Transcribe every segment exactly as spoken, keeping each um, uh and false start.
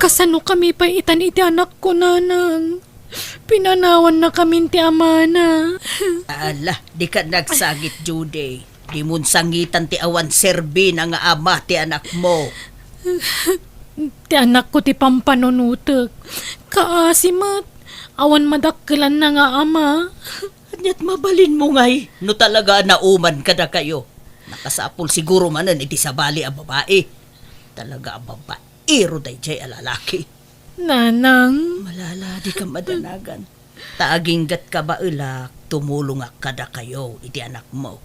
Kasano kami pay itan iti anakko, nanang? Pinanawannakamin ti amana. Ala, dika nagsangit, Judy. Dimon sangitan ti awan serbina nga ama ti anakmo. Ti anakko ti pampanunotek. Kaasi met, awan madakkelanna nga ama. Ania't mabalinmo ngay no talaga a nauman kadakayo? Nakasapul siguro manen iti sabali a babai. Talaga a babaero daydiay a lalaki. Nanang. Malala, dika madanagan. Ta aginggatka baelak, tumulongak kadakayo iti anakmo.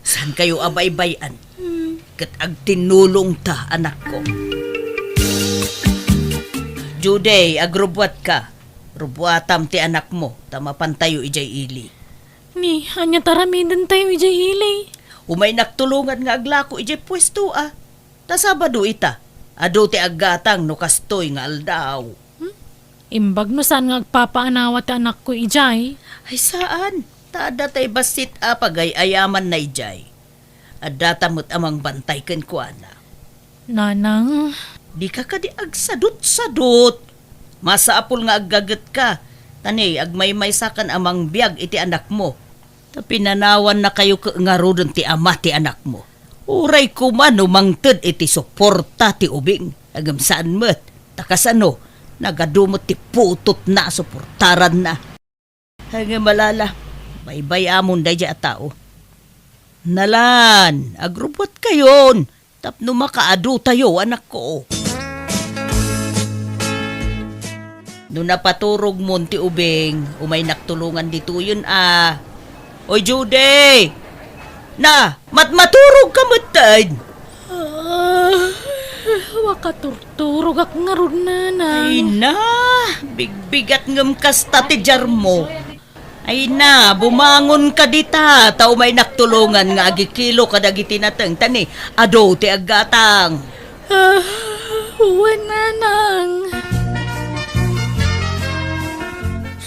Saankayo a baybay-an ket agtinulongta, anakko. Judy, agrubbuatka. Rubbuatam ti anakmo, ta mapantayo idiay ili. Ni, ania ti aramidentayo idiay ili? Umaynak tulongan nga aglako idiay puesto a. Ta Sabado ita, adu ti aggatang no kastoy nga aldaw. Hmm? Imbag no saan nga agpapaanawa ti anakko idiay? Ay saan, ta adda tay bassit a pagay-ayamanna idiay. Addata met a mangbantay kenkuana. Nanang. Dika kadi agsadutsadut. Masapul nga aggagetka. Ta ni, agmaymaysakan a mangbiag iti anakmo. Ta pinanawannakayo ket ngaruden ti ama ti anakmo. Uray koma no mangted iti suporta ti ubing. Ngem saan met. Ta kasano, nagadu met ti putotna a suportaranna. Ngem malala, baybay-amon daydiay a tao. Nalan, agrubbuatkayon tapno makaadutayo, anakko. No napaturogmon ti ubing, umaynak tulongan ditoyen a. Oy, Judy! Na, matmaturog ka metten! Ah, makaturturogak ngarud, nanang. Ay na, bigbigat ngem kasta ti diarmo. Ay na, bumangon ka dita, ta umaynak tulongan nga agikilo kadagiti nateng, ta ni, adu ti aggatang. Ah, wen, nanang.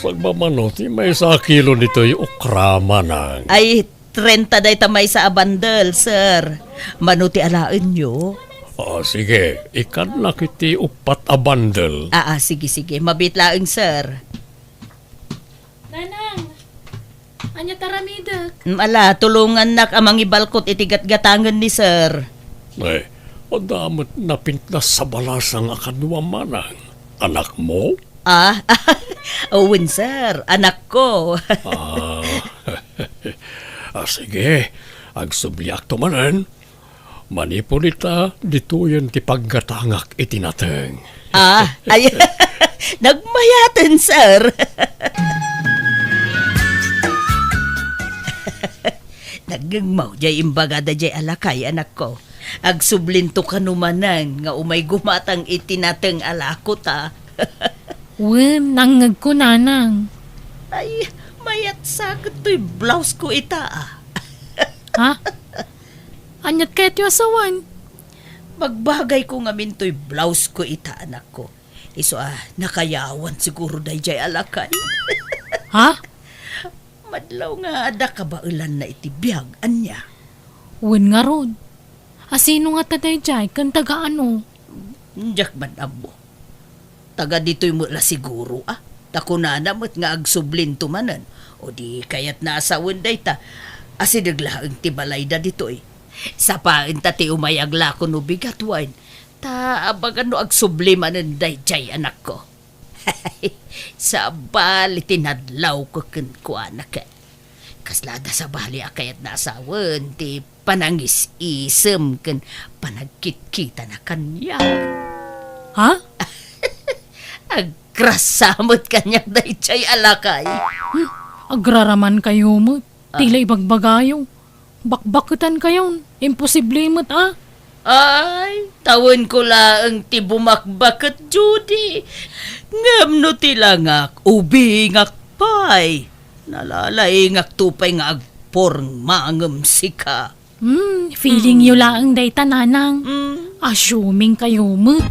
Sagmamano ti maysa a kilo ditoy okra, manang. Ay, trenta dayta maysa a bandel, sir. Mano ti alaenyo? Ah, sige, ikannak iti uppat a bandel. Ah, ah, sige, sige. Mabit laeng, sir. Nanang, ania ti aramidek? Mm, ala, tulongannak a mangibalkot iti gatgatangen ni sir. Ay, adda met napintas a balasang a kaduam, manang. Anakmo? Ah, wen, sir. Anakko. Ah, ah, sige. Agsubliakto manen. Manipud ita, ditoyen ti paggatangak iti nateng. Ah, ay, nagmayaten, sir. Nagngegmaw jay imbagada jay a lakay, anakko. Agsublinto kano manen nga umay gumatang iti nateng a lakota. Wen, nangngegko, nanang. Ay, mayat saket toy blouse ko ita, ah. Ha? Aniat kayatyo a sawen? Bagbagayko ngamin toy blouse ko ita, anakko. Isu a nakayawan siguro dayjay a lakay. Ha? Madlaw nga adda kabaelanna iti biag, ania? Wen ngarud. A sino ngata dayjay ken taga ano? Diak man ammo. Taga ditoy met la siguro, a. Ta kunana met nga agsublinto manen. O di kayatna a sawen dayta. Asideg laeng ti balayda ditoy. Sapaenta ti umay aglako no bigat wen. Ta abagan no agsubli manen dayjay anakko. Sabali ti nadlawko kenkuana ket. Kasla adda sabali a kayatna a sawen ti panangis-isem ken panagkitkitana kaniak. Ha? Agrasa met kaniak dayjay a lakay. Hmm, agraramankayo met. Ah. Ti la ibagbagayo. Bakbaketankayon. Imposible met, a. Ay, tawenko laeng ti bumakbaket, Judy. Ngem no ti langak, ubingak pay. Nalalaingakto pay nga agporma ngem sika. Hmm, feeling yo laeng dayta, nanang. Mm. Assuming kayo met.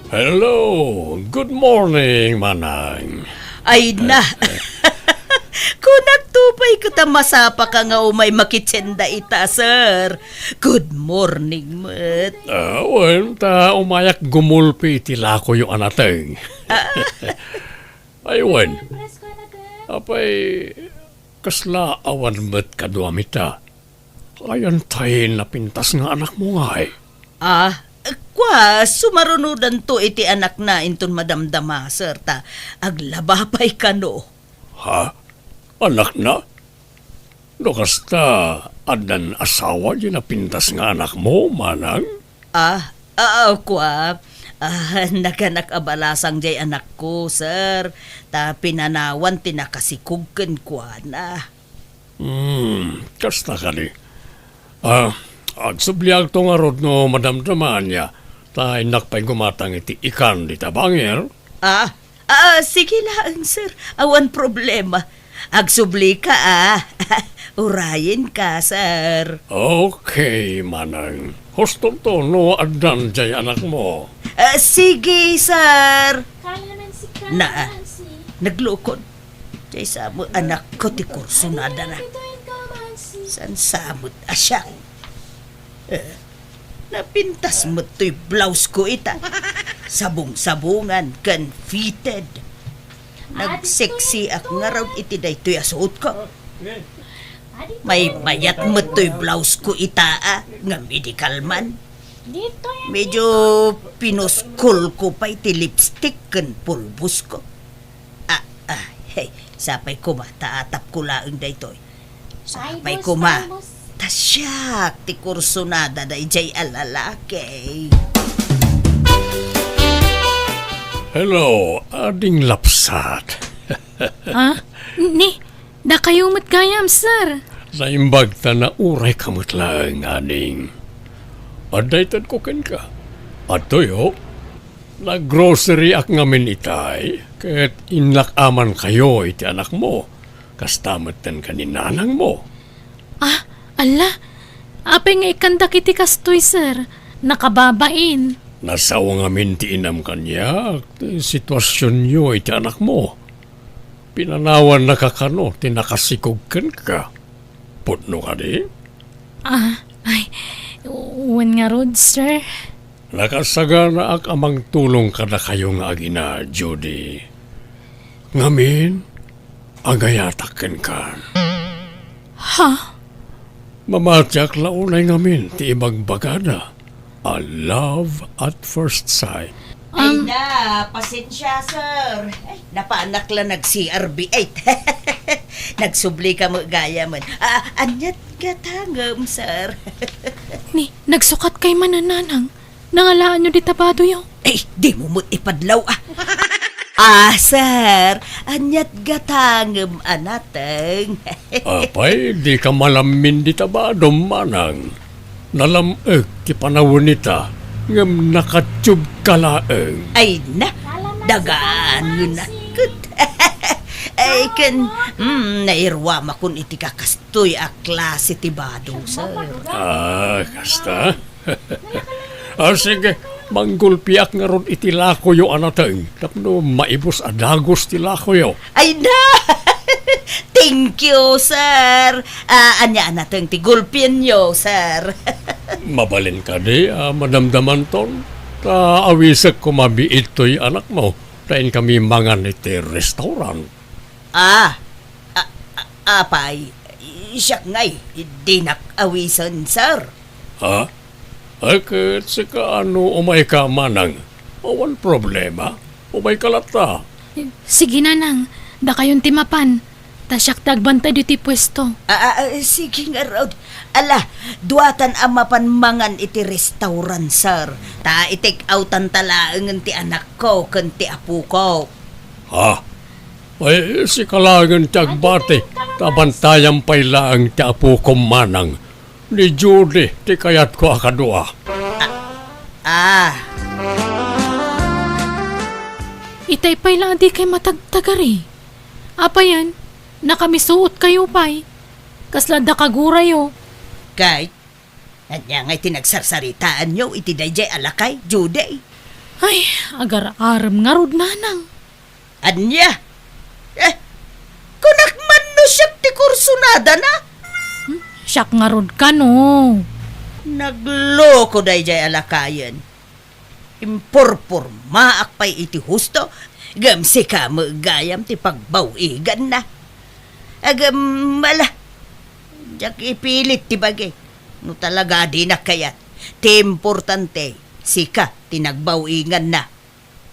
Hello, good morning, manang. Ay na. Kunak to Apay ket a masapaka nga umay makitsen dayta, sir? Good morning met. Ah, wen, ta umayak gumulpi iti lakoyo a nateng. Ah. Ay, wen. Apay, kasla awan met kaduami ta? Ayan tay napintas nga anakmo ngay? Ah, kua, sumarunodanto iti anakna inton madamdama, sir, ta aglaba pay kano. Ha? Anakna? No kasta, addan asawa di napintas nga anakmo, manang? Ah, ah, kua, ah, naganak a balasang jay anakko, sir, ta pinanawan ti nakasikog kenkuana. Hmm, kasta kadi. Ah, agsubliakto ngarud no madamdama ania, ta innak pay gumatang iti ikan dita bangir. Ah, ah, sige laeng, sir. Awan problema. Agsublika, ah. Urayenka, sir. Okay, manang. Hustonto no addan jay anakmo. Ah, sige, sir. Na, ah, naglukon. Jay sa met anakko ti kursunadana. Saan sa met a siak? Eh, napintas met toy blouse ko ita. Sabong-sabongan ken fitted. Nagseksiak ngarud iti daytoy a suotko. Maymayat met toy blouse ko ita, ah, nga medical man. Medyo pinuskol ko pay ti lipstick ken pulbos ko. Ah, ah, hey, sapay koma, ta atapko laeng daytoy. Sapay koma, ta siak ti kursunada dayjay a lalaki. Hello, ading lapsat. Ah, ni, dakayo met gayam, sir. Naimbag ta naurayka met laeng, ading. Adda itedko kenka. Adtoyo, naggroceryak ngamin itay, ket innak-amankayo iti anakmo. Kasta metten ken ni nanangmo. Ah, alla, apay nga ikkandak iti kastoy, sir? Nakababain. Nasao ngamin ti inam kaniak, ti situasionyo iti anakmo. Pinanawannaka kano ti nakasikog kenka. Pudno kadi? Ah, ay, wen ngarud, sir. Nakasaganaak a mangtulong kadakayo nga agina, Judy. Ngamin, agayatak kenkan. Ha? Mamatiak la unay ngamin ti ibagbagada a love at first sight. Ay Um, na, pasensya, sir. Ay, napanak la nag-C R B eight. Nagsubli ka met gayam. Ah, aniat gatangem, sir? Ni, nagsukat kay manananang. Nangalaanyo dita badoyo? Eh, dimo met ipadlaw, ah. Ah, sir, aniat gatangem a nateng? Apay, dika malammin dita badom, manang. Nalam-ek ti panawen ita, ngem nakatubka laeng. Ay na, dagangen a ket. Ay, ken, mm, nairuamakon iti kakastoy a klase ti bado, sir. Ah, kasta? Ah, sige, manggulpiak ngarud iti lakoyo a nateng tapno maibus a dagus ti lakoyo. Ay na! Thank you, sir. Ah, ania a nateng ti gulpienyo, sir? Mabalin kadi a madamdamanton? Ta awisek koma biit toy anakmo, ta inkami mangan iti restaurant. Ah, a-, a-, apay, siak ngay, dinak awisen, sir. Ha? Ay, ket sika no umayka, manang, awan problema. Umayka latta. Sige, nanang, dakayon ti mapan. Ta siak ti agbantay ditoy puesto. Ah, ah, ah, sige ngarud. Ala, duatan a mapan mangan iti restaurant, sir. Ta i-take outan ta laengen ti anakko ken ti apoko. Ha? Ay, sika laengen ti agbati, ta bantayam pay laeng ti apokom, manang. Ni Judy ti kayatko a kadua. Ah. Itay pay la a dikay matagtagari. Apayen, nakamisuotkayo pay. Kasla adda kagurayo. Kay, ania ngay ti nagsarsaritaanyo iti daydiay a lakay, Judy? Ay, agar-arem ngarud, nanang. Ania? Eh, kunak man no siak ti kurso Adana? Siak ngarud kano. Nagloko daydiay a lakayen. Impurpurmaak pay iti husto, ngem sika met gayam ti pagbaw-iganna. Ngem, ala, diak ipilit ti bagik. No talaga dinak kayat, ti importante, sika ti nagbaw-iganna.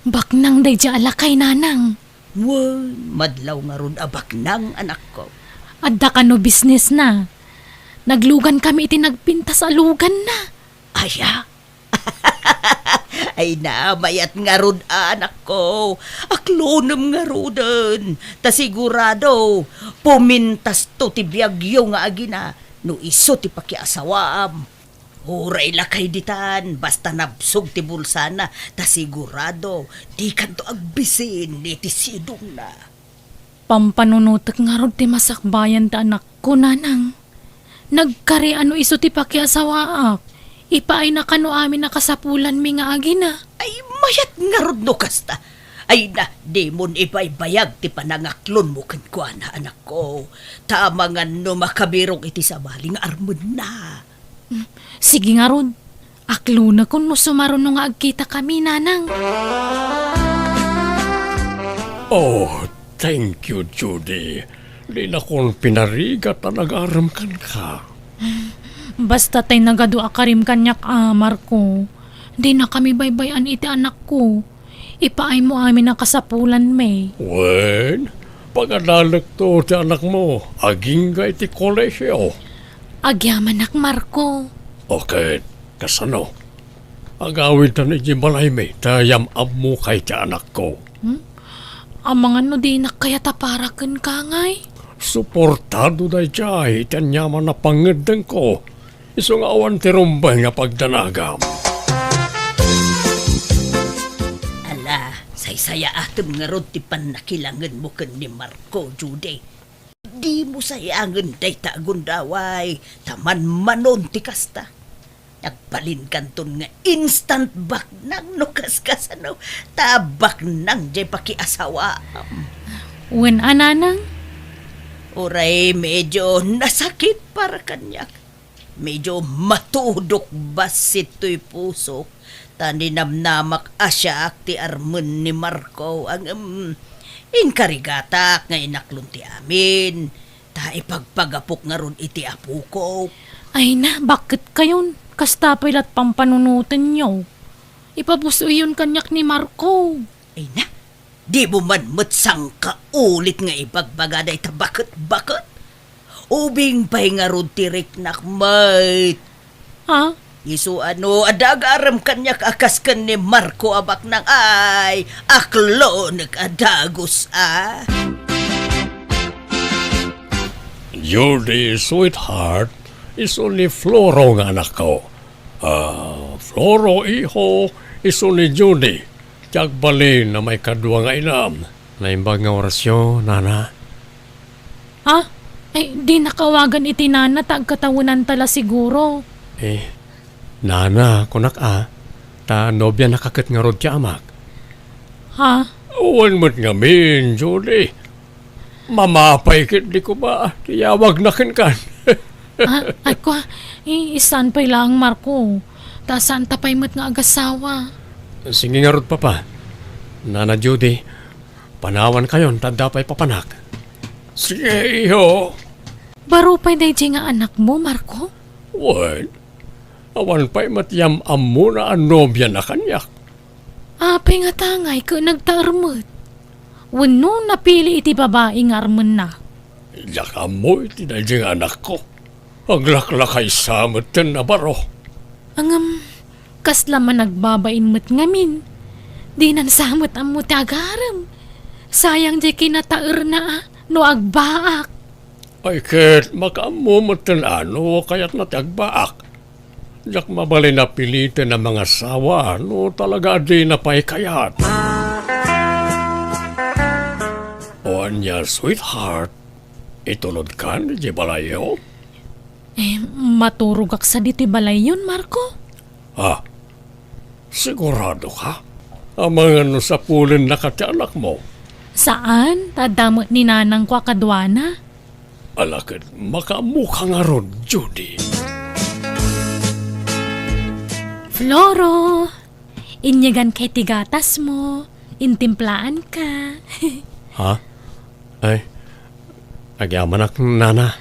Baknang daydiay a lakay, nanang. Wen, madlaw ngarud a baknang, anakko. Adda kano businessna? Naglugan kami iti nagpintas a luganna. Aya? Ay na, mayat ngarud, anakko. Aklonem ngaruden. Ta sigurado, pumintasto ti biagyo nga agina no isu ti pakiasawaam. Uray lakay ditan, basta nabsog ti bulsana, ta sigurado, dikanto agbisin iti sidongna. Pampanunotek ngarud ti masakbayan ti anakko, nanang. Nagkari a no isu ti pakiasawaak, ipaayna kano amin a kasapulanmi nga agina. Ay, mayat ngarud no kasta. Ay na, dimon ibaybayag ti panangaklonmo kenkuana, anakko. Ta amangan no makabirok iti sabali nga armenna. Hmm, sige ngarud. Aklonakon no sumaruno nga agkitakami, nanang. Oh, thank you, Judy. Dinakon pinarigat a nagarem kenka. Basta tay nagadu a karim kaniak a, Marco. Dinakami baybay-an iti anakko. Ipaaymo amin a kasapulanmi. Wen, pagadalekto ti anakmo, agingga iti kolehio. Agyamanak, Marco. O ket, kasano? Agawidtan idiay balaymi, ta yam-ammoka iti anakko. Hmm? Amangan no dinak kayat a para kenka ngay? Suportado daydiay iti aniaman a pangngeddengko. Isu nga awan ti rumbeng nga pagdanagam. Ala, saysayaatem ngarud ti pannakilangenmo ken ni Marco, Judy. Dimo sayangen dayta a gundaway, ta manmanon ti kasta. Nagbalinkanton nga instant baknang no kaskasano, ta baknang diay pakiasawaam. Wen a, nanang? Uray medyo nasakit para kaniak. Medyo matudok bassit toy pusok, ta ninamnamak a siak ti armen ni Marco, ngem inkarigatak nga inaklon ti amin, ta ipagpagapok ngarud iti apokok. Ay na, bakket kayon? Kasta pay la't pampanunotenyo. Ipabus-oyyon kaniak ni Marco. Ay na, dimo man met sangkaulit nga ibagbaga dayta baket-baket? Ubing pay ngarud ti riknak met. Ha? Isu a no adda agarem kaniak a kas ken ni Marco a baknang, ay, aklonek a dagus a. Judy, sweetheart, isu ni Floro nga anakko. Ah, Floro, iho, isu ni Judy. Ti agbalin a maikadua nga inam. Naimbag nga orasyo, nana. Ah, ay, dinak awagan iti nana ta agkatawenanta la siguro. Eh, nana, kunak a, ta nobianaka ket ngarud ti amak. Ha? Wen met ngamin, Judy. Mamapay ket di ko ba, ti awagna kenkan. Ah, ay, kua, eh, saan pay laeng, Marco? Ta saanta pay met nga agasawa. Sige ngarud, Papa. Nana Judy, panawankayon ta adda pay papanak. Sige, iho. Baro pay daydiay nga anakmo, Marco? Wen, awan pay met yam-ammona a nobiana kaniak. Apay ngata ngay ket nagtaer met? Wenno napili iti babai nga armenna? Diak ammo iti daydiay nga anakko. Aglaklakaysa metten a baro. Ngem, kasla managbabain met ngamin. Dinan sa met ammo ti agarem. Sayang diay kinataerna a no agbaak. Ay ket, makaammo metten a no kayatna ti agbaak. Diak mabalin a piliten a mangasawa no talaga a dina pay kayat. O ania, sweetheart, itulodkan idiay balayyo? Eh, maturogak sadi ti balayyon, Marco? Ah, sigurado ka? Amangan no sapulennaka ti anakmo? Saan, ta adda met ni nanangko a kaduana. Ala ket makaammoka ngarud, Judy. Floro, inyeganka iti gatasmo, intimplaanka. Ha? Ay, agyamanak, nana.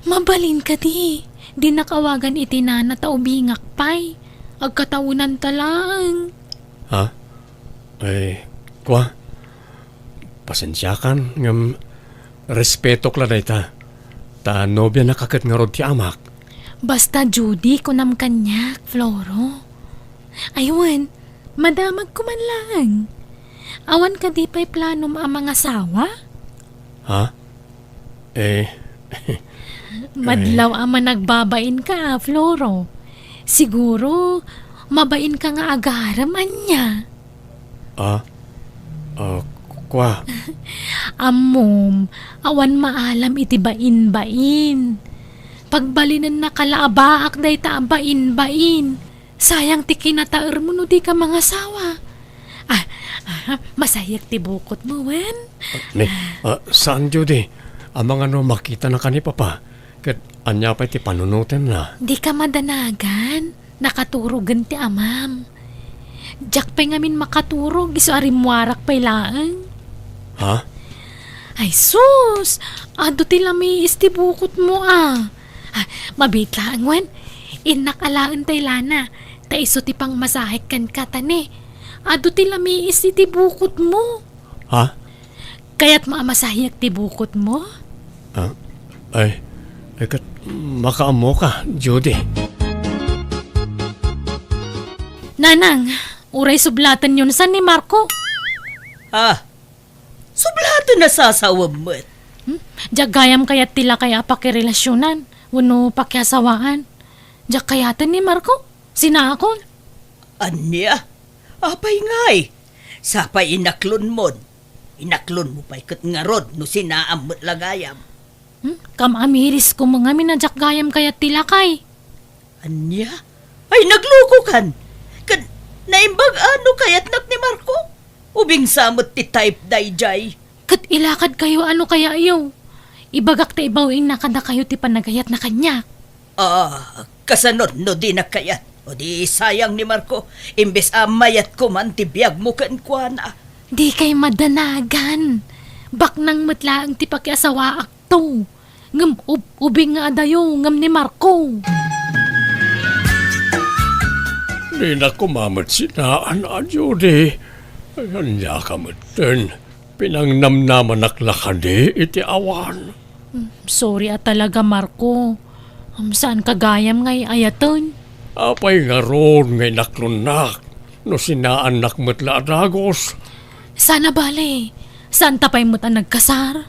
Mabalin kadi, dinak awagan iti nana ta ubingak pay. Agkataonanta laeng. Ha? Ay, kua, pasensiakan, ngem respetok la dayta. Ta nobianak a ket ngarud ti amak. Basta Judy, kunam kaniak, Floro. Ay wen, madamagko man laeng. Awan kadi pay planom a mangasawa? Ha? Eh, madlaw a managbabainka, a, Floro. Siguro, mabainka nga agarem, ania? Ah? Ah, kua? Ammom, awan maalam iti bain-bain. Pagbalinennaka la a baak dayta a bain-bain. Sayang ti kinataermo no dika mangasawa. Ah, ah, masayak ti bukotmo, wen? Ah, ni, ah, saan, Judy? Amangan no makitanaka ni Papa, ket ania pay ti panunotenna? Dika madanagan, nakaturogen ti amam. Diak pay ngamin makaturog, isu a rimmuarak pay laeng. Ha? Ay sus! Adu ti lamiis ti bukotmo, a. Ah, mabiit laeng wen. Innak alaen tay lana, ta isu ti pangmasahek kenka ta ne. Adu ti lamiis iti bukotmo. Ha? Kayatmo a masahiak ti bukotmo? Ah, ay, ay, ket makaammoka, Judy. Nanang, uray sublatenyon san ni Marco. Ah, Sublaten a sasawem met. Hmm? Diak gayam kayat ti lakay a pakirelasionan wenno pakiasawaan. Diak kayaten ni Marco. Sinaakon. Ania? Apay ngay? Sapay inaklonmon. Inaklonmo pay ket ngarud no sinaam met la gayam. Hmm? Kam-amiris ko ngamin a diak gayam kayat ti lakay. Ania? Ay, naglukokan! Ket naimbag a no kayatnak ni Marco? Ubing sa met ti type daydiay. Ket ilakadkayo a no kayatyo. Ibagak ta ibaw-ingna kadakayo ti panagayatna kaniak. Ah, kasano no dinak kayat? O di sayang ni Marco, imbes a mayatko man ti biagmo kenkuana. Dikay madanagan. Baknang met laeng ti pakiasawaak. To, ngem ub-, ubing nga adayo ngem ni Marco. Dinak koma met sinaan a, Judy. Ania ka metten? Pinangnamnamanak la kadi iti awan? Mm, sorry a talaga, Marco. Um, saan ka gayam nga ay-ayaten? Apay ngarud nga inaklonnak no sinaannak met la a dagus? Sana bale, saan ta pay met a nagkasar?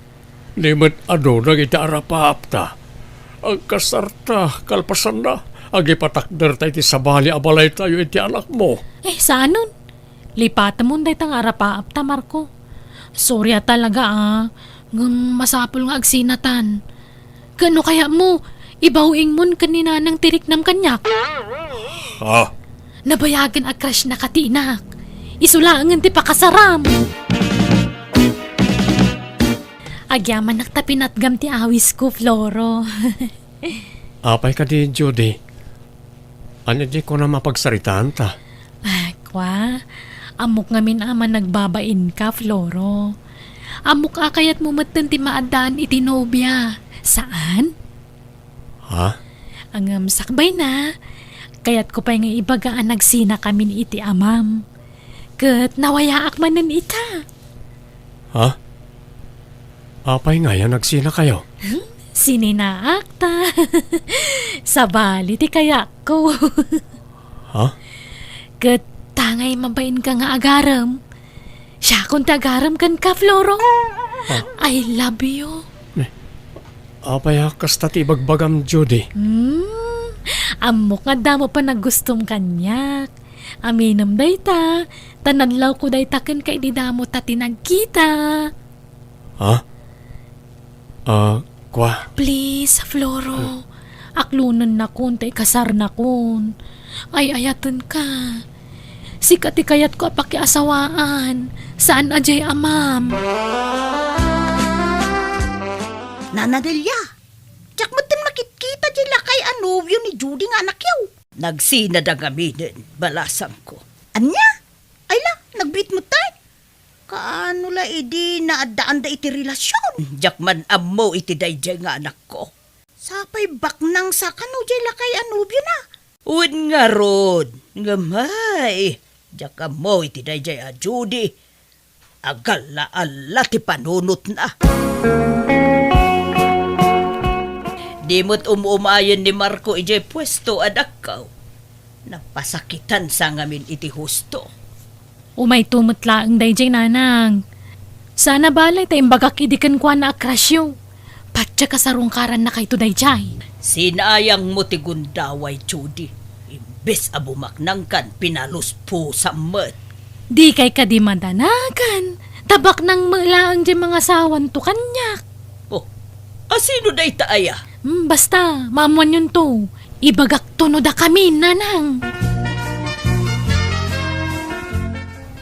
Di met adu dagiti arapaapta. Agkasarta, kalpasanna, agipatakderta iti sabali a balaytayo iti anakmo. Eh, saanon? Lipatemon dayta nga arapaapta, Marco. Sorry a talaga, a. Ngem masapul nga agsinatan. Ket no kayatmo, ibaw-ingmon ken ni Nanang ti riknam kaniak. Ah. Nabayagen a crush na katinak. Isu laengen ti pakasaram. Agyamanak ta pinatgam ti awisko, Floro. Apay kadi, Judy? Ania ti kunam a pagsaritaanta? Ah, kua, ammok ngamin a managbabainka, Floro. Ammok a kayatmo metten ti maaddaan iti nobia. Saan? Ha? Ngem sakbayna, kayatko pay nga ibaga a nagsinakamin iti amam. Ket nawayaak manen ita. Ha? Apay ngay a nagsinakayo? Hmm? Sininaak ta. Sabali ti kayatko. Ha? Ket tangay mabainka nga agarem. Siakon ti agarem kenka, Floro. Ah. I love you. Ne, apay a kasta ti ibagbagam, Judy? Hmm, ammok nga adda mo panagustom kaniak. Aminem dayta, ta nadlawko dayta kenka idi damo ta ti nagkita. Ha? Ah, kua? Please, Floro. Aklonennakon ta ikasarnakon. Ay-ayatenka. Sika ti kayatko a pakiasawaan. Saan a diay amam. Nana Delia, Adi lakay a nobio ni Judy nga anakyo. Nagsinada ngaminen, balasangko. Ania? Ay la, nagbiit met tay? Kaano la idi naaddaanda iti relasion? Diak man ammo iti daydiay nga anakko. Sapay baknang sa kano jay lakay a nobio na? Wen ngarud, ngem ay, diak ammo iti daydiay a Judy. Agalla-alla ti panunotna. Di met um-umayen ni Marco idiay puesto a dakko. Napasakitan sa ngamin iti husto. Umayto met laeng daydiay, nanang. Sana balay ta imbagak idi kenkuana a crushyo. Patiek a sarungkarannakayto daydiay. Sinayangmo ti gundaway, Judy. Imbes a bumaknangkan, pinaluspusam met. Dikay kadi madanagan. Ta baknang met laeng diay mangasawanto kaniak. Oh, asino dayta aya? Hmm, basta, maammoanyonto. Ibagakto no dakami, nanang.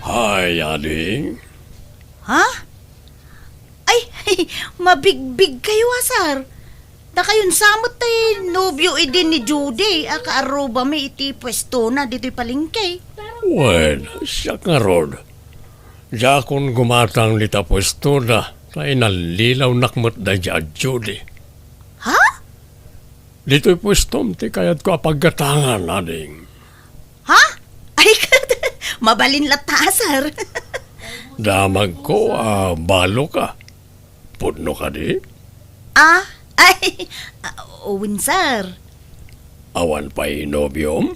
Hay, ading. Ha? Ay, mabigbigkayo a, sir. Dakayon sa met tay nobio idi ni Judy a kaarrubami iti puestona ditoy palengke. Wen, siak ngarud. Diakon gumatang dita puestona ta inallilawnak met daydiay a Judy. Ha? Ditoy puestom ti kayatko a paggatangan, ading. Ha? Ay, ket, mabalin latta a, sir. Damagko a balo ka. Pudno kadi? Ah, ay, ah, wen, sir. Awan pay nobiom?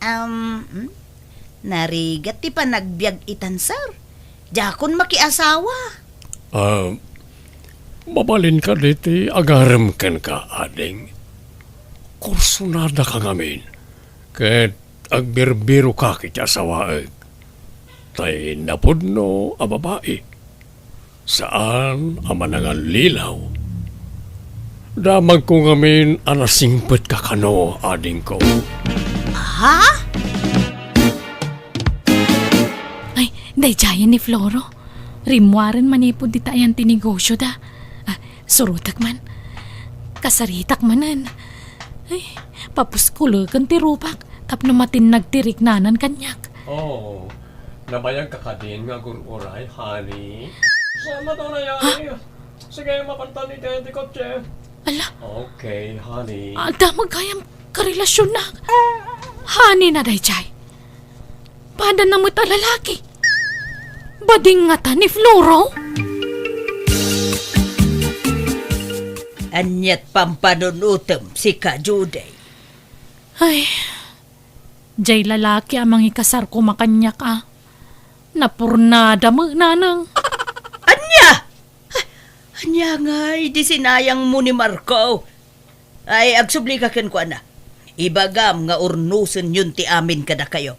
Um, hmm? Narigat ti panagbiag itan, sir. Diakon makiasawa. Ah, mabalin kadi ti agarem kenka, ading. Kursunada ka ngamin, ket agbirbiroka iti asawaek. Tay napudno a babai. Saan a manangallilaw. Damagko ngamin a nasingpetka kano, adingko. Ha? Ay, daydiayen ni Floro. Rimmuaren manipud dita ayan ti negosyoda. Ah, surotek man. Kasaritak manen. Ay, papuskuleken ti rupak tapno matinnag ti riknanan kaniak. Oh, nabayagka kadin nga agur-uray, honey? Salamat, honey, honey. Sige, mapantan iti, iti kotse. Ala. Okay, honey. Adda met gayam karelasionnak. Honey na daydiay. Padana met a lalaki. Bading ngata ni Floro? Aniat pampanunotem, sika, Judy? Ay, jay lalaki a mangikasar koma kaniak a. Napurnada met, nanang. Ania? Ania ngay di sinayangmo ni Marco? Ay, agsublika kenkuana. Ibagam nga urnosenyon ti amin kadakayo.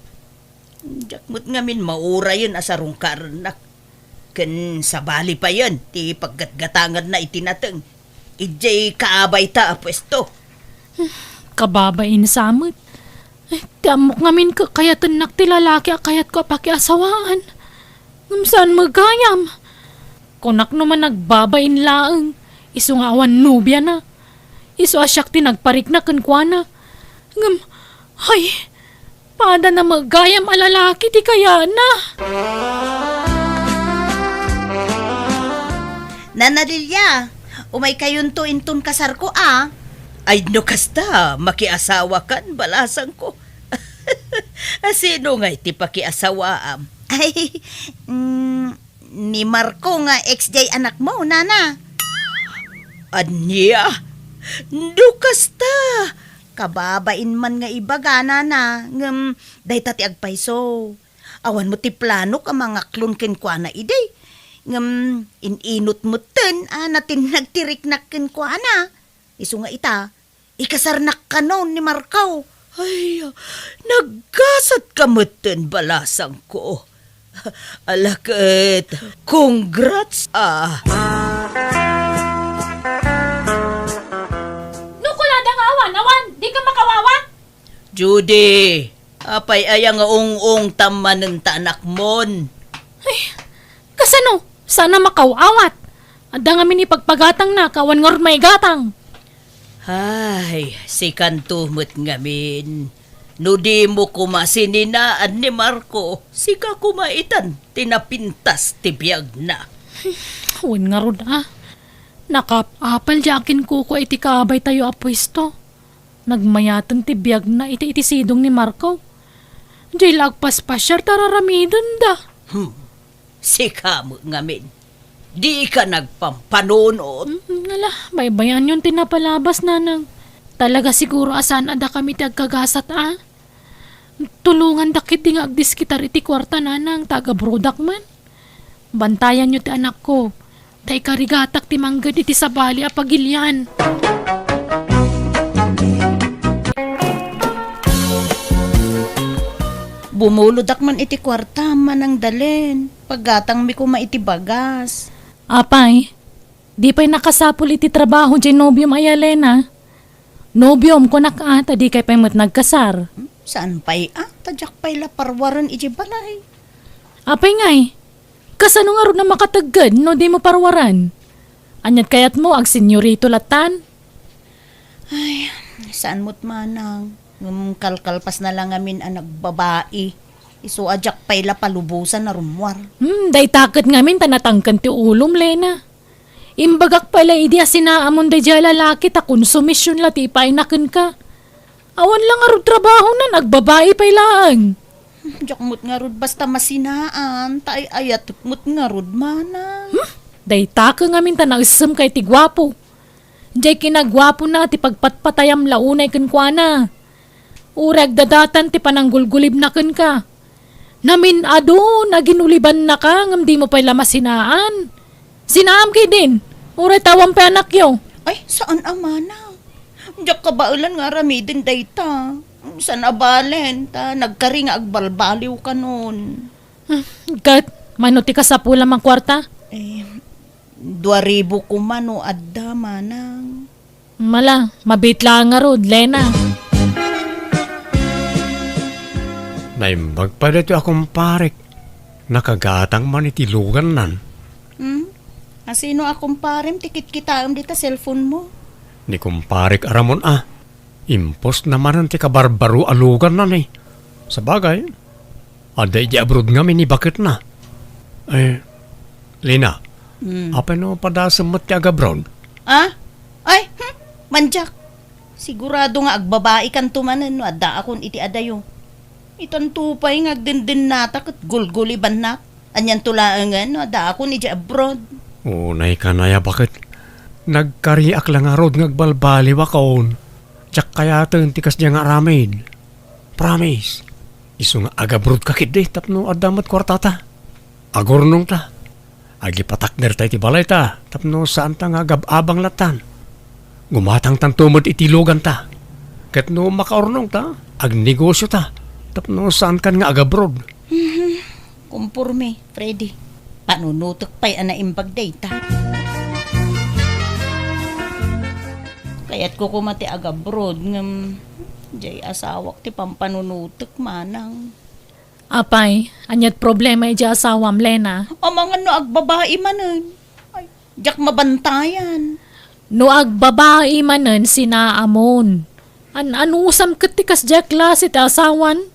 Diak met ngamin maurayen a sarungkarennak. Ken sabali payen ti paggatgatanganna iti nateng idiay kaabayta a puesto. Kababain sa met. Eh, ti ammok ngamin ket kayatennak ti lalaki a kayatko a pakiasawaan. Ngem saan met gayam. Kunak no man nagbabain laeng, isu nga awan nobiana. Isu a siak ti nagparikna kenkuana. Ngem, ay, padana met gayam a lalaki ti kayatna. Nana Lilia, umaykayonto inton kasarko a. Ay, no kasta, makiasawakan, balasangko. A sino ngay ti pakiasawaam? Ay, mm, ni Marco nga ex jay anakmo, nana. Ania? No kasta! Kababain man nga ibaga, nana, ngem dayta ti agpayso. Awan met ti planok a mangaklon kenkuana idi. Ngem in-inut metten a natinnag ti riknak kenkuana. Isu nga ita, ikasarnak kano ni Marco. Ay, naggasatka metten, balasangko. Ala ket, congrats a. No kunada nga awan, awan, dika makawawat? Judy, apay aya nga ung-ungtam manen ta anakmon? Ay, kasano? Saan a makaw-awat. Adda ngamin ipagpagatangna, awan ngarud maigatang. Ay, sikanto met ngamin. No dimo koma sininaan ni Marco, sika koma itan ti napintas ti biagna. Wen ngarud a. Nakaap-apal diay akinkukua iti kaabay tayo a puesto. Nagmayaten ti biagna iti, iti sidong ni Marco. Diay la agpaspasiar ta ar-aramidenda. Hmm. Sika met ngamin. Dika nagpampanunot. Mm, ala, baybay-anyon ti napalabas, nanang. Talaga siguro a saan a dakami ti agkagasat a. Tulonganda ketdi nga agdiskitar iti kuarta, nanang, ta agabrodak man. Bantayanyo ti anakko, ta ikarigatak ti mangged iti sabali a pagilian. Bumulodak man iti kuarta, Manang Dalen. Paggatangmi koma iti bagas. Apay, di pay nakasapul iti trabaho diay nobiom a Elena? Nobiom, kunak a, ta dikay pay met nagkasar. Hmm? Saan pay a? Ta diak pay la parwaren idiay balay. Apay ngay, kasano ngarud a makategged no dimo parwaren? Ania't kayatmo, agsenyorito lattan? Ay, saan met manang. Ngem kalkalpasna la ngamin a nagbabai. Isu a diak pay la palubosan a rummuar. Hmm, dayta ket ngamin ta natangken ti ulom, Lena. Imbagak pay la idi a sinaamon daydiay a lalaki ta konsumision la ti ipaayna kenka. Awan la ngarud trabahona, agbabai pay laeng. Diak met ngarud basta masinaan, ta ay-ayatek met ngarud, manang. Hmm? Dayta ket ngamin ta naessemka iti guapo. Diay kinaguapona ti pagpatpatayam la unay kenkuana. Uray agdadatan ti pananggulgulibna kenka. Namin-adun a ginulibannaka ngem dimo pay la masinaan. Sinaam ketdin, uray ta awan pay anakyo. Ay, saan a manang. Diak kabaelan nga aramiden dayta. Saan a balen, ta nagkari nga agbalbaliwkanon. Hmm, ket, mano ti kasapulam a kuarta? Eh, dua ribu koma no adda, manang. Mala, mabiit laeng ngarud, Lena. Naimbag pay daytoy a kumparek. Nakagatang man iti lugannan. Hmm? Asino a kumparem ti kitkitaem dita cellphone mo? Ni kumparek a Ramon a. Impostna manen ti kabarbaro a lugannan, eh. Sabagay, adda idiay abroad ngamin ni baketna. Eh, Lena, hmm, apay no padasem met ti agabroad? Ah? Ay, hmm, mandiak. Sigurado nga agbabaikanto manen no addaakon iti adayo. Itanto pay nga agdendennata ket gulgulibannak. Anianto laengen no addaakon idiay abroad? Unay kanaya baket. Nagkariak la ngarud nga agbalbaliwakon. Diak kayaten ti kasdiay nga aramid. Promise. Isu nga agabroadka ketdi tapno adda met kuartata. Agurnongta. Agipatakderta iti balayta tapno saanta nga agab-abang lattan. Gumatangtanto met iti luganta. Ket no makaurnongta, agnegosiota tapno saankan nga agabroad. Mhm. Komporme, Freddy. Panunotek pay a naimbag dayta. Kayatko koma ti agabroad, ngem diay asawak ti pampanunotek, manang. Apay, ania't problema idiay asawam, Lena? Amangan no agbabai manen. Ay, diak mabantayan. No agbabai manen, sinaamon. An-anusam ket ti kasdiay a klase ti asawan?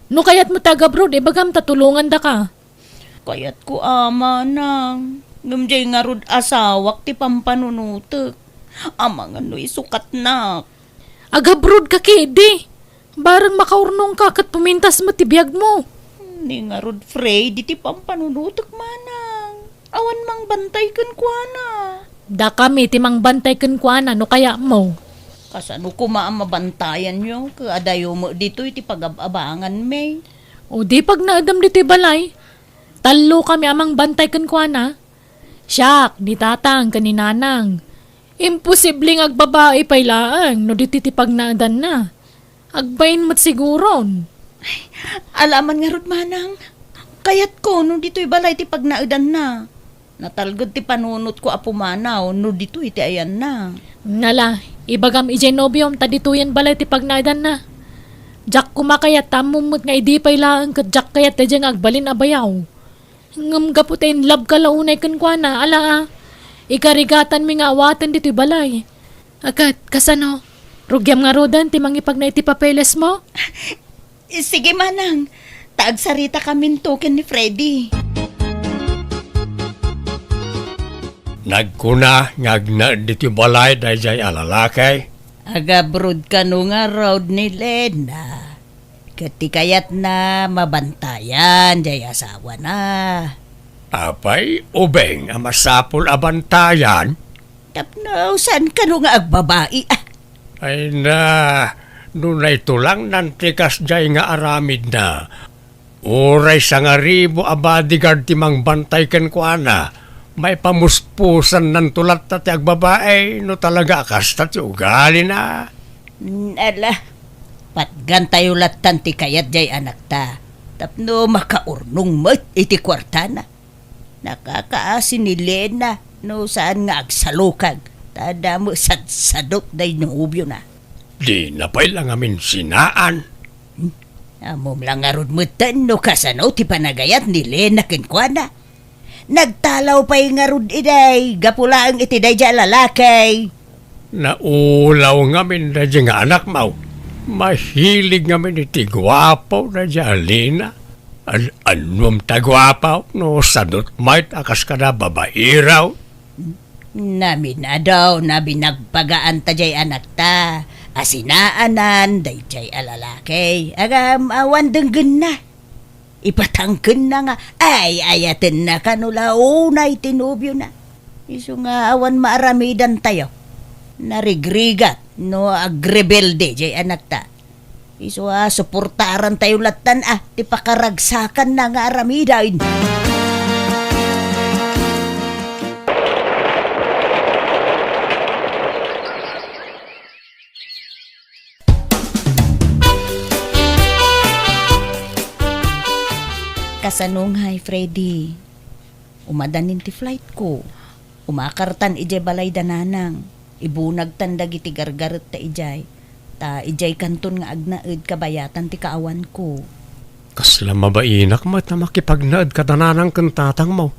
No kayatmo ti agabroad, ibagam ta tulongandaka. Kayatko a, manang. Ngem diay ngarud asawak ti pampanunotek. Amangan no isukatnak. Agabroadka ketdi. Bareng makaurnongka ket pumintas met ti biagmo. Ni ngarud, Freddy, ti pampanunotek, manang. Awan mangbantay kenkuana. Dakami ti mangbantay kenkuana no kayatmo. Kasano koma a mabantayanyo? Ket adayo met ditoy ti pagab-abanganmi. O di pagnaedem ditoy balay. Tallokami a mangbantay kenkuana. Siak, ni tatang, ken ni nanang. Imposible nga agbabai pay laeng no ditoy ti pagnaedanna. Agbain met siguron. Ay, ala man ngarud, manang. Kayatko no ditoy balay ti pagnaedanna. Natalged ti panunotko a pumanaw no ditoy ti ayanna. Nala, ibagam idiay nobiom ta ditoyen balay ti pagnaedanna. Diak koma kayat ta ammom met nga idi pay laeng ket diak kayat daydiay nga agbalin a bayaw. Ngem gapu ta in love ka la unay kenkuana, ala a, ikarigatanmi nga awaten ditoy balay. Agat, kasano? Rugiam ngaruden ti mangipagna iti papelesmo? Sige, manang. Ta agsaritakaminto ken ni Freddy. Nagkuna nga agnaed ditoy balay daydiay a lalaki. Agabroad kano ngarud ni Lena. Ket ti kayatna, mabantayan jay asawana. Apay, ubing a masapul a bantayan? Tapno saan kano nga agbabai, ah. Ay na, no naitulangnan ti kasjay nga aramidna, uray sangaribu a bodyguard ti mangbantay kenkuana, maipamuspusannanto latta ti agbabai no talaga a kasta ti ugalina. Mm, ala, patgantayo lattan ti kayat jay anakta, tapno makaurnong met iti kuartana. Nakakaasi ni Lena no saan nga agsalukag, ta adda met sadsadot day nobiona. Dina pay la ngamin sinaan. Hmm? Ammom la ngarud metten no kasano ti panagayat ni Lena kenkuana. Nagtalaw pay ngarud idiay gapu laeng iti daydiay a lalaki. Naulaw ngamin daydiay nga anakmo. Mahilig ngamin iti guapo daydiay a Lena. An-, annuam ta guapo no sadot met a kas kada babairaw. Naminadaw, nabinagpagaan ta jay anakta. Asinaanan daydiay a lalaki. Agam, awan denggenna. Ipatangkenna nga ay-ayatenna kano la unay ti nobiona. Isu nga awan maaramidantayo. Narigrigat no agrebelde jay anakta. Isu a suportarantayo lattan a ti pakaragsakanna nga aramiden. Kasano ngay, Freddy? Umadanin ti flight ko. Umakartan idiay balay da nanang. Ibunagtan dagiti gargaretta idiay. Ta idiay kanton nga agnaed kabayatan ti kaawan ko. Kasla mabainak met a makipagnaed kada nanang ken tatangmo.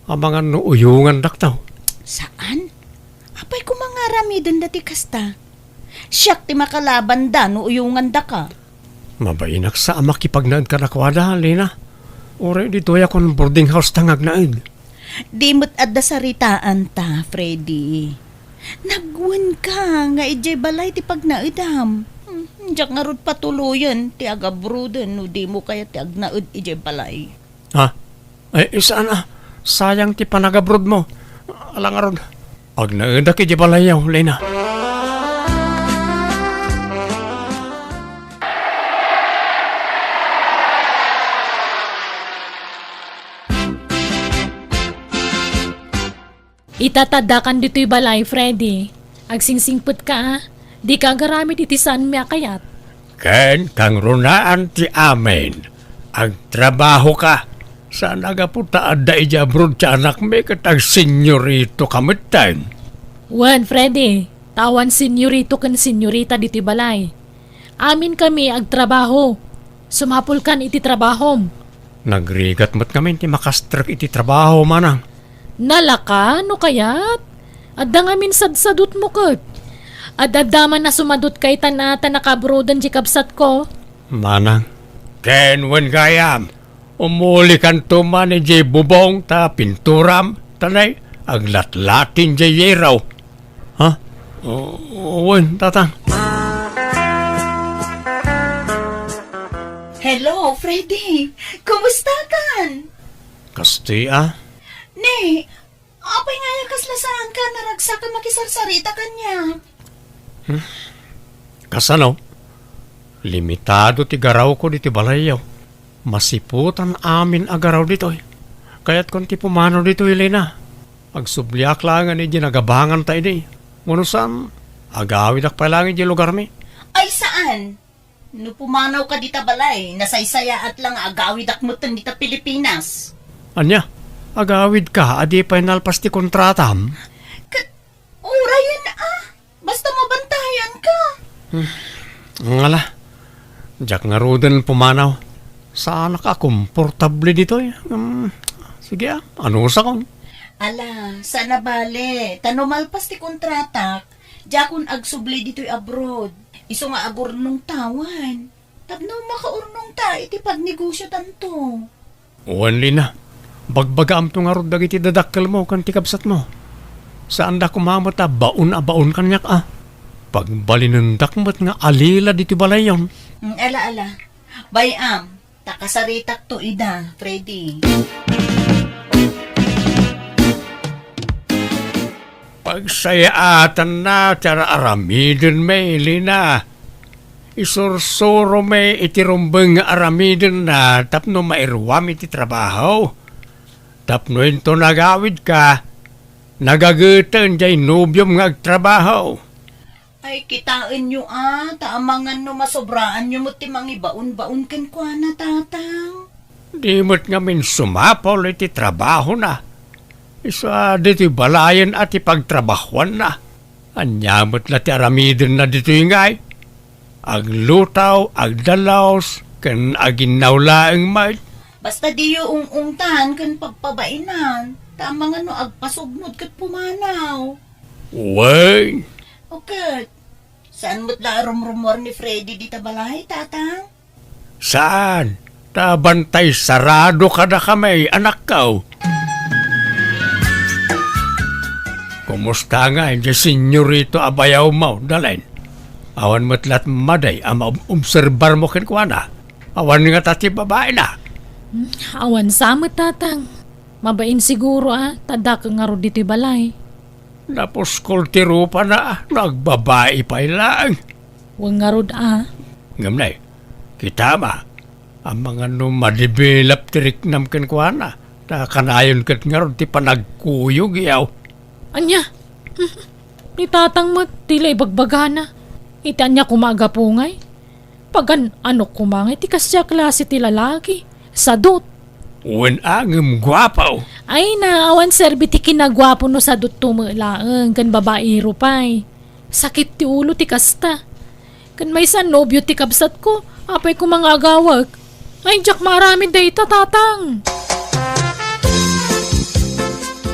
Amangan no uyongandakto. Saan? Apay koma nga aramidenda ti kasta? Siak ti makalabanda no uyongandaka. Mabainak sa a makipagnaed kadakuada, Lena. Uray ditoyakon boarding house ta nga agnaed. Di met adda saritaanta, Freddy. Nagwenka nga idiay balay ti pagnaedam. Hmm, diak ngarud patuloyen ti agabroden no dimo kayat ti agnaed idiay balay. Ha? Ay, saan a? Sayang ti panagabrodmo. Ala ngarud, agnaedak idiay balayyo, Lena. Ita ta addakan ditoy balay, Freddy. Agsingsingpetka, a. Dika agaramid iti saanmi a kayat. Ken kangrunaan ti amin. Agtrabahoka. Saan a gapu ta adda idiay abroad ti anakmi ket agsenyoritoka metten. Wen, Freddy, ta awan senyorito ken senyorita ditoy balay. Aminkami agtrabaho. Sumapulkan iti trabahom. Nagrigat met ngamin ti makastrek iti trabaho, manang. Nalaka, no kayat? Adda ngamin sadsadotmo ket. Ad-adda man a sumadotka itan a ta nakabroden ti kabsatko. Manang, ken wen gayam, umulikanto man idiay bubong ta pinturam, ta nay, aglatlatin diay yero. Ha? O, wen, tatang. Hello, Freddy. Kumustakan? Kasti, a. Ne, apay nga aya kasla saanka a naragsak a makisarsarita kaniak? Hmm? Kasano? Limitado ti garawko ditoy balayyo. Masiputan amin a garaw ditoy. Kayatkon ti pumanaw ditoy, Lena. Agsubliak laengen idiay nagabanganta idi. Wenno saan, agawidak pay laeng idiay lugarmi. Ay, saan? No pumanawka dita balay, nasaysayaat la nga agawidak metten dita Pilipinas. Ania? Agawidka a di pay nalpas ti kontratam? Ket, urayen a. Basta mabantayanka. Hmm. Ngala. Diak ngaruden pumanaw. Saanak a komportable ditoy. Hmm. Sige a, anusakon. Ala, saan a bale. Ta no malpas ti kontratak, Diakon agsubli ditoy abroad. Isu nga agurnongta wen. Tapno makaurnongta iti pagnegosiotanto. Wen, Lina. Bagbagaamto ngarud dagiti dadakkelmo ken ti kabsatmo. Saanda koma met a baon a baon kaniak a. Pagbalinendak met nga alila ditoy balayyon. Mm, ala, ala. Bay-am, ta kasaritakto ida, Freddy. Pagsayaatanna ti ar-aramidenmi, Lina. Isursuromi iti rumbeng nga aramidenna tapno mairuam iti trabaho. Tapno inton agawidka, nagageten diay nobiom nga agtrabaho. Ay, kitaenyo a, ta amangan no masobraanyo met ti mangibaon-baon kenkuana, Tatang. Di met ngamin sumapul iti trabahona. Isu a ditoy balayen a ti pagtrabahuanna. Ania met la ti aramidenna ditoy ngay? Aglutaw, agdalus, ken aginnaw laeng met. Basta diyo ung-ungtan ken pagpabainan, ta amangan no agpasugmod ket pumanaw. Wen. O ket, saan met la a rumrumuar ni Freddy dita balay, Tatang? Saan, ta bantay sarado kadakami, anakko. Kumusta ngay diay senyorito a bayawmo, Dalen? Awan met la't madi a maobserbarmo kenkuana? Awan ngata ti babaina? Hmm, awan sa met, Tatang. Mabain siguro a, ta dakkel ngarud ditoy balay. Napuskol ti rupana no agbabai pay laeng. Wen ngarud a. Ngem nay, kitam a, amangan no madevelop ti riknam kenkuana, ta kanayon ket ngarud ti panagkuyog, yaw. Ania? Ni Tatang met, ti la ibagbagana. Iti ania koma a gapu ngay? Pagan-anok koma ngay ti kasdiay a klase ti lalaki. Sadut. Wen a, ngem guapo. Ay na, awan serbi ti kinaguapo no sadutto met laeng, ken babaero pay. Sakit ti ulo ti kasta. Ken maysa a nobio ti kabsatko, apay koma nga agawek? Ay, diak maaramid dayta, Tatang.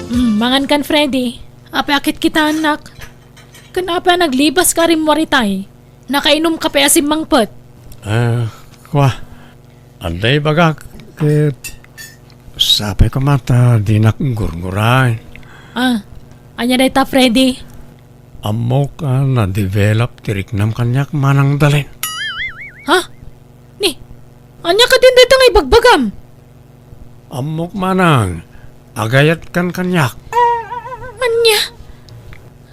Mm, mangan kan, Freddy. Apay a kitkitaennak? Ken apay a naglibaska a rimmuar itay? Nakainumka pay a simmangpet? Ah, kua. Adda ibagak, ket sapay koma ta dinak gurguray. Ah, ania dayta, Freddy? Ammok a na-develop ti riknam kaniak, Manang Dalen. Ha? Ni, ania kadin dayta nga ibagbagam? Ammok, Manang, agayatkan kaniak. Ania?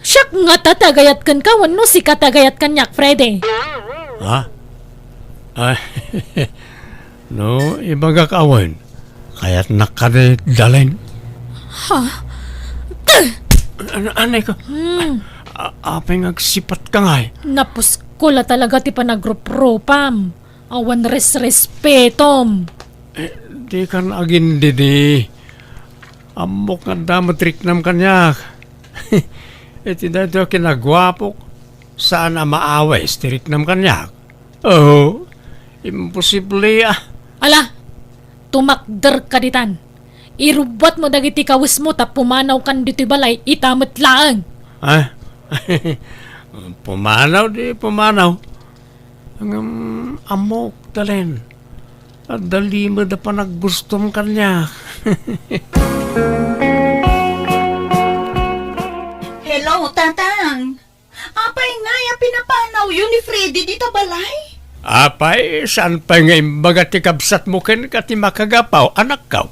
Siak ngata ti agayatkenka wenno sika ti agayat kaniak, Freddy? Ha? Ay, no, ibagak awan. Kayatnak kadi, Dalen. Ha? An-, anay ko. Hmm. A-, apay nga agsipatka ngay? Napuskol a talaga ti panagruprupam. Awan resrespetom. Eh, dikan agindidi. Ammok nga adda met riknam kaniak. Iti daytoy a kinaguapok, saan a maawis ti riknam kaniak? Oh, imposible a. Ala, tumakderka ditan. Irubbuatmo dagiti kawismo ta pumanawkan ditoy balay ita met laeng. Ah? Pumanaw di pumanaw. Ngem ammok, Dalen. Adda limed a panaggustom kaniak. Hello, Tatang. Apay ngay a pinapanawyo ni Freddy dita balay? Apay, saan pay nga imbaga ti kabsatmo kenka ti makagapu, anakko?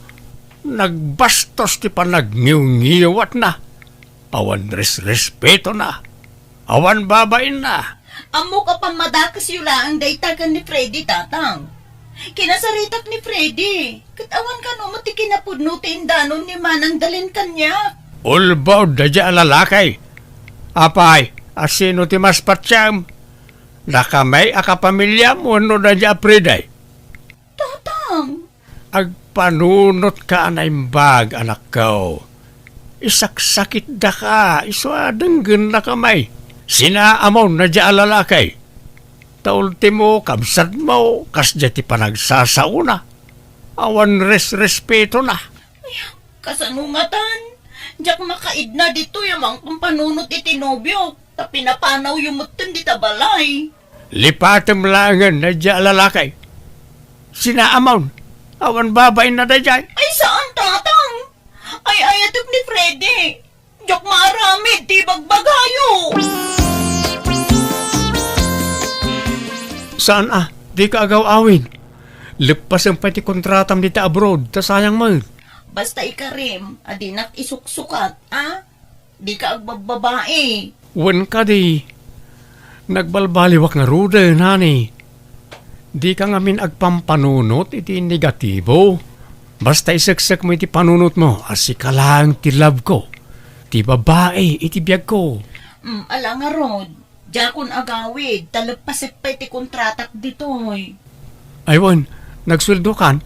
Nagbastos ti panagngiwngiwatna. Awan resrespetona. Awan babainna. Ammok a pammadakesyo laeng dayta ken ni Freddy, Tatang. Kinasaritak ni Freddy, ket awan kano met ti kinapudno ti indanon ni Manang Dalen kaniak. Ulbod daydiay a lalaki. Apay, a sino ti mas patiem? Dakami a kapamiliam wenno daydiay a Freddy? Tatang. Agpanunotka a naimbag, anakko. Isaksakitdaka, isu a denggennakami. Sinaamon daydiay a lalaki. Ta ultimo, kabsatmo, kasdiay ti panagsasaona. Awan resrespetona. Ay, kasano ngatan? Diak makaidna ditoy a mangpampanunot iti nobiok. Ta pinapanawyo metten dita balay. Lipatem laengen daydiay a lalaki. Sinaamon, awan babainna daydiay. Ay, saan, Tatang. Ay-ayatek ni Freddy. Diak maaramid ti bagbagayo. Saan a, dika agaw-awid. Leppasem pay ti kontratam dita abroad, ta sayang met. Basta ikarim, a dinak isuksukat, a? Dika agbabbabai. Wen kadi, nagbalbaliwak ngaruden, honey. Dika ngamin agpampanunot iti negatibo. Basta iseksekmo iti panunotmo a sika laeng ti love ko, ti babai iti biagko. Mm, ala ngarud, diakon agawid, ta leppasek pay ti kontratak ditoy. Ay wen, nagsueldokan?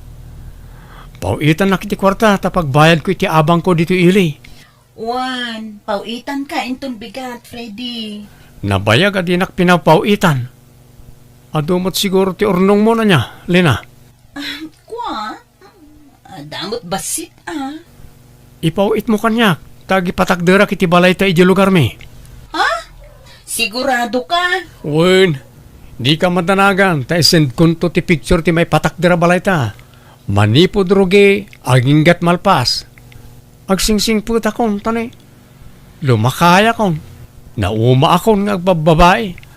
Paw-itannak iti kuarta ta pagbayadko iti abangko ditoy ili. Wen, paw-itanka inton bigat, Freddy. Nabayag a dinak pinapaw-itan. Adu met siguro ti urnongmo ania, Lena? Ah, kua? Adda met bassit, a. Ipaw-itmo kaniak, ta agipatakderak iti balayta idiay lugarmi. Ha? Siguradoka? Wen, dika madanagan, ta isendkonto ti picture ti maipatakder a balayta. Manipud rugi, aginggat malpas. Agsingsingpetakon, ta ni, lumakayakon. Naumaakon nga agbabbabai.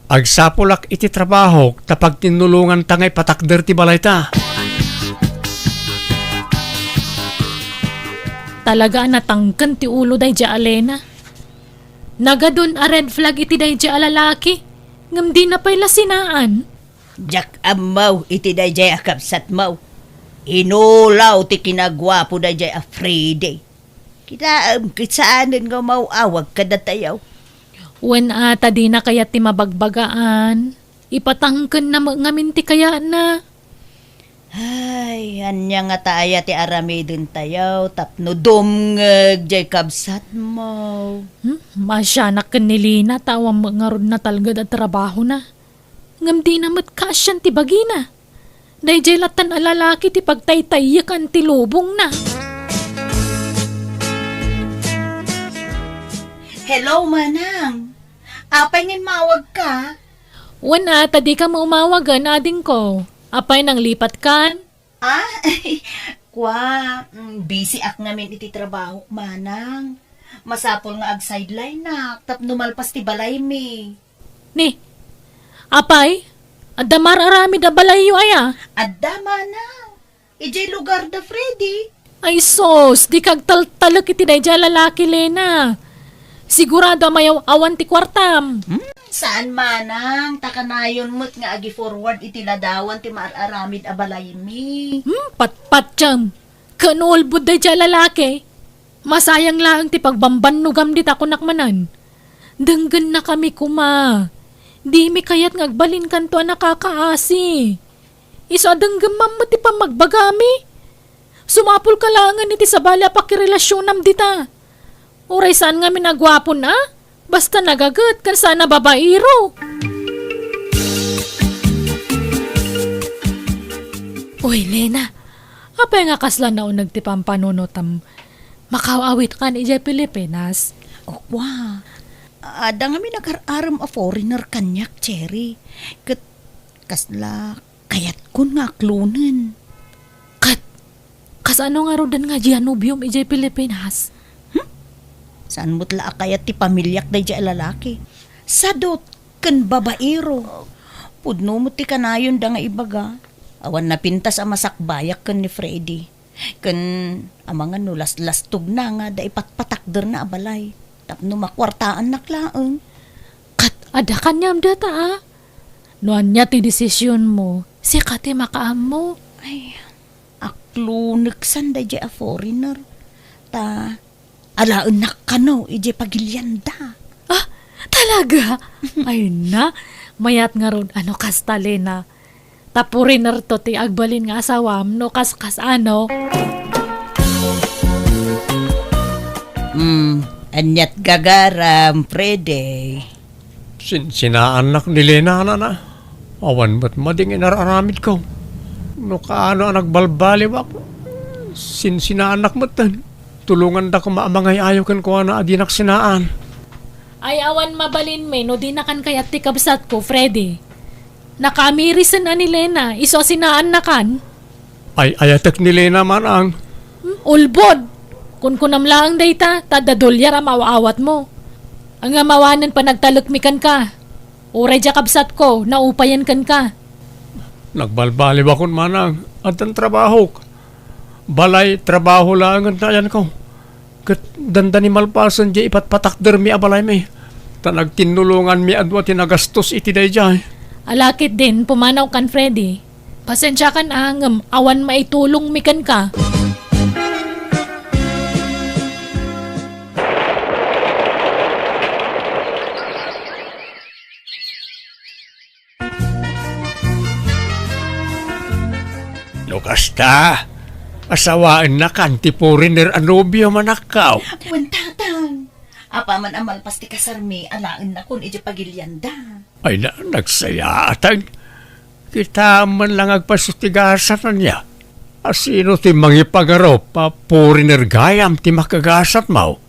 Agsapulak iti trabahok ta pagtinnulonganta nga ipatakder ti balayta. Talaga a natangken ti ulo daydiay a Lena. Nagadun a red flag iti daydiay a lalaki, ngem dina pay la sinaan. Diak ammo iti daydiay a kabsatmo. Inulaw ti kinaguapo daydiay a Freddy. Kitaem ket saanen nga umaw-awag kadatayo. Wen a, ta dina kayat ti mabagbagaan. Ipatangkenna met ngamin ti kayatna. Ay, ania ngata aya ti aramidentayo tapno dumngeg diay kabsatmo? Hmm? Maasianak ken ni Lena ta awan met ngarud natalged a trabahona. Ngem dina met kaasian ti bagina. Daydiay lattan a lalaki ti pagtaytayyekan ti lubongna. Hello, Manang. Apay nga immawagka? Wen a, ta dika met umawagen, adingko. Apay, nanglipatkan? Ah, kua, mm, busy ak ngamin iti trabaho, Manang. Masapul nga ag-sideline-ak tapno malpas ti balaymi. Ni, apay, adda mar-aramid a balayyo aya? Adda, Manang. Idiay lugar da Freddy. Ay sus, dika agtaltalek iti daydiay a lalaki, Lena. Sigurado a mayaw-awan ti kuartam. Hmm? Saan, Manang, ta kanayon met nga agi-forward iti ladawan ti mar-aramid a balaymi. Hmm, patpatiam. Ken ulbod daydiay a lalaki. Masayang laeng ti pagbambannogam dita, kunak manen. Denggennakami koma. Dimi kayat nga agbalinkanto a nakakaasi. Isu a denggemmam met ti pammagbagami. Sumapulka laengen iti sabali a pakirelasionam dita. Uray saan ngamin a guapon a, basta nagaget ken saan a babaero. Uy, Lena, apay nga kasla nauneg ti pampanunotam? Makaw-awitkan idiay Pilipinas? O, kua. Adda ngamin agar-arem a foreigner kaniak, Cherry. Ket kasla kayatkon nga aklonen. Ket, kasano ngaruden nga dia nobiom idiay Pilipinas? Hmm? Saan met la a kayat ti pamiliak daydiay a lalaki? Sadot ken babaero. Pudno met ti kanayonda nga ibaga. Awan napintas a masakbayak ken ni Freddy. Ken amangan no laslastogna nga adda ipatpatakderna a balay tapno makuartaannak laeng. Ket adda kaniam dayta a? No ania ti desisionmo, sika ti makaammo. Ay, akloneksan daydiay a foreigner. Ta alaennak kano idiay pagilianda. Ah, talaga? Ay na, mayat ngarud a no kasta, Lena. Ta foreigner to ti agbalin nga asawam no kaskas a no. Hmm, aniat gagaram, Freddy? Sinsinaannak ni Lena, nana. Awan met madi nga inar-aramidko. No kaano a nagbalbaliwak, sinsinaannak metten. Tulonganda koma a mangay-ayo kenkuana a dinak sinaan. Ay, awan mabalinmi no dinakan kayat ti kabsatko, Freddy. Nakamirisen a ni Lena, isu a sinaannakan. Ay, ayatek ni Lena, manang. Hmm, ulbod! Kunkunam laeng dayta, ta adda dolyar a maaw-awatmo. Ania manen panagtalekmi kenka. Uray dia kabsatko, naupayen kenka. Nagbalbaliwakon, manang. Addan trabahok. Balay, trabaho laengen ti ayanko. Ket dandani malpasen diay ipatpatakdermi a balaymi. Ta nagtinnulonganmi a dua ti nagastos iti daydiay. Ala ketdin, pumanawkan, Freddy. Pasensiakan a, ngem awan maitulongmi kenka. No kasta, asawaennakan ti foreigner a nobiom, anakko. Wen, tatang. Apaman a malpas ti kasarmi, alaennakon idiay pagilianda. Ay na, nagsayaat. Kitaem man la nga agpaso ti gasat, ania? A sino ti mangipagarup a foreigner gayam ti makagasatmo?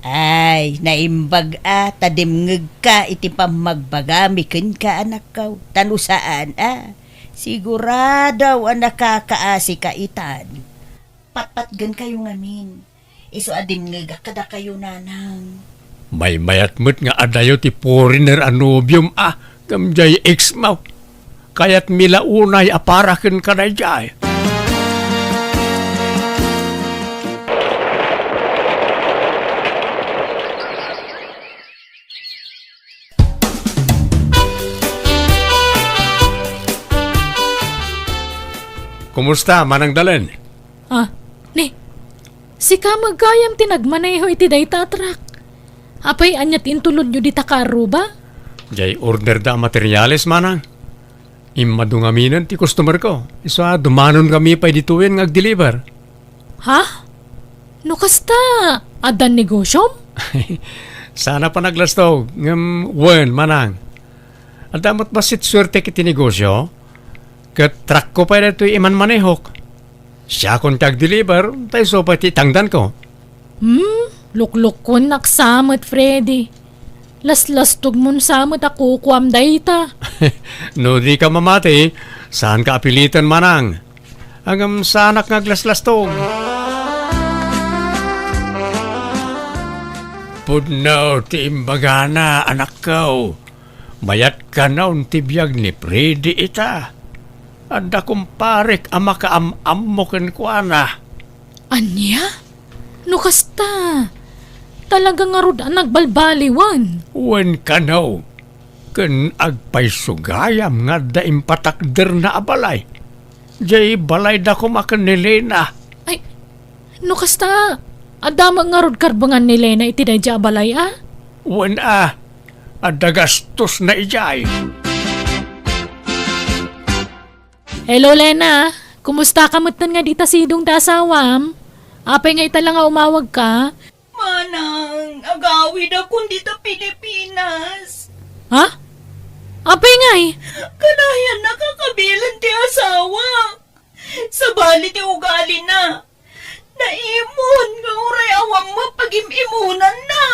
Ay, naimbag a ta dimngegka iti pammagbagami kenka, anakko. Ta no saan a, sigurado a nakakaasika itan. Patpatgenkayo ngamin. Isu a dimngegak kadakayo, nanang. Maymayat met nga adayo ti foreigner a nobiom a, ngem diay ex mo. Kayatmi la unay a para kenka daydiay. Kumusta, Manang Dalen? Ah, ni, sika met gayam ti nagmaneho iti dayta a truck. Apay, ania ti intulodyo dita karruba? Diay order da a materials, manang. Immadu ngaminen ti customer ko. Isu a dumanonkami pay ditoyen nga agdeliver. Ha? No kasta, addan negosyom? Saan a panaglastog, ngem wen, manang. Adda met bassit suertek iti negosyo, ket truckko pay daytoy imanmanehok. Siakon ti agdeliver, ta isu pay ti itangdanko. Hmm, luklukkonnak sa met, Freddy. Laslastogmon sa met a kukuam dayta. No dika mamati, saanka a piliten, manang. Ngem saanak nga aglaslastog. Pudno ti imbagana, anakko. Mayat kano ti biag ni Freddy ita. Adda kumparek a makaam-ammo kenkuana. Ania? No kasta, talaga ngarud a nagbalbaliwen. Wen kano, ken agpayso gayam nga adda impatakderna a balay. Diay balayda koma ken ni Lena. Ay, no kasta, adda met ngarud karbengan ni Lena iti daydiay a balay, a? Wen a, adda gastosna idiay. Hello, Lena. Kumusta ka metten nga dita sidong ti asawam? Apay nga ita la nga umawagka? Manang, agawidakon dita Pilipinas. Ha? Apay ngay? Kanayan nakakabilen ti asawa. Sabali ti ugalina. Naimon nga uray awan mapagim-imonanna.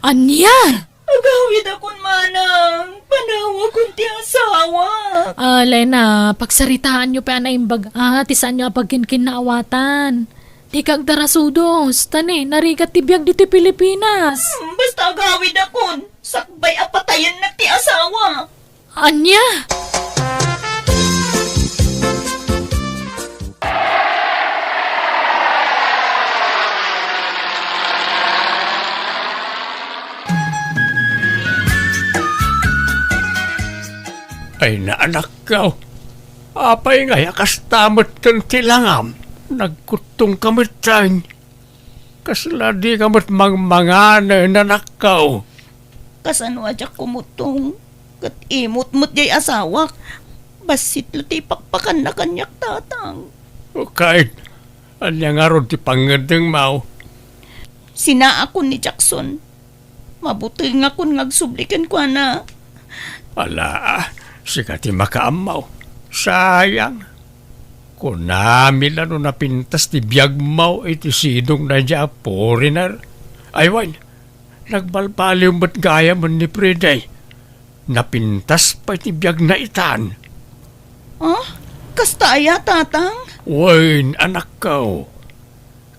Ania? Agawidakon, manang, panawakon ti asawa. Ah, Lena, pagsaritaanyo pay a naimbag a ti saanyo a pagkinkinnaawatan. Dika agdarasudos, ta ne, narigat ti biag ditoy Pilipinas. Hmm, basta agawidakon, sakbay a patayennak ti asawa. Ania? Ay, naanakko. Apay ngay a kasta met ken ti langam? Nagkuttongka metten. Kasla dika met mangmanganen, anakko? Kasano a diak kumuttong? Ket imot met diay asawak. Bassit la ti ipakpakanna kaniak, tatang. Ket ania ngarud ti pangngeddengmo? Sinaakon ni Jackson. Mabutengakon nga agsubli kenkuana. Ala, sika ti makaammo. Sayang. Kunami la no napintas ti biagmo iti sidong daydiay a foreigner. Ay, wen, Nagbalbaliw met gayam ni Freddy. Napintas pay ti biagna itan. Ah? Kasta aya, Tatang? Wen, anakko.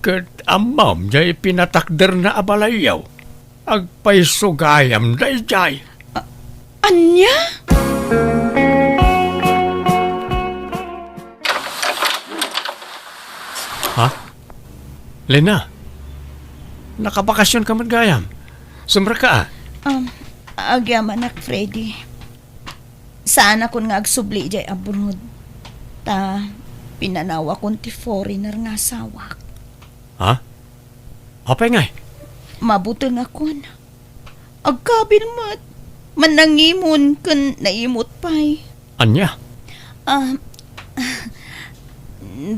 Ket ammom jay pinatakderna a balayyo. Agpayso gayam dayjay. A-, ania? Ha? Lena, nakabakasyon ka met gayam? Sumrekka, a? Um, agyamanak, Freddy. Saanakon nga agsubli idiay abroad. Ta, pinanawakon ti foreigner nga asawak. Ha? Apay ngay? Mabutengakon. Agkabil met. Mannangimon ken naimut pay. Ania? Ah,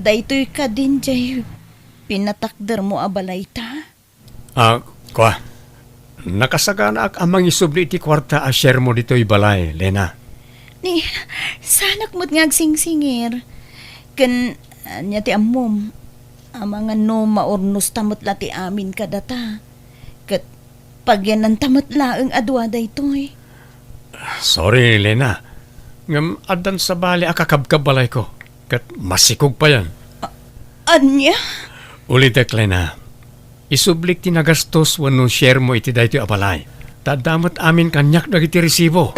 daytoy kadin jay pinatakdermo a balayta? Ah, kua. Nakasaganaak a mangisubli iti kuarta a sharemo ditoy balay, Lena. Ni, saanak met nga agsingsingir. Ken, ania ti ammom? Amangan no maurnosta met la ti amin kadata. Ket pagyananta met laeng a dua daytoy. Sorry, Lena. Ngem addan sabali a kakabkabbalayko. Ket masikog payen. A-, ania? Ulitek, Lena. Isublik ti nagastos wenno sharemo iti daytoy a balay. Ta adda met amin kaniak dagiti resibo.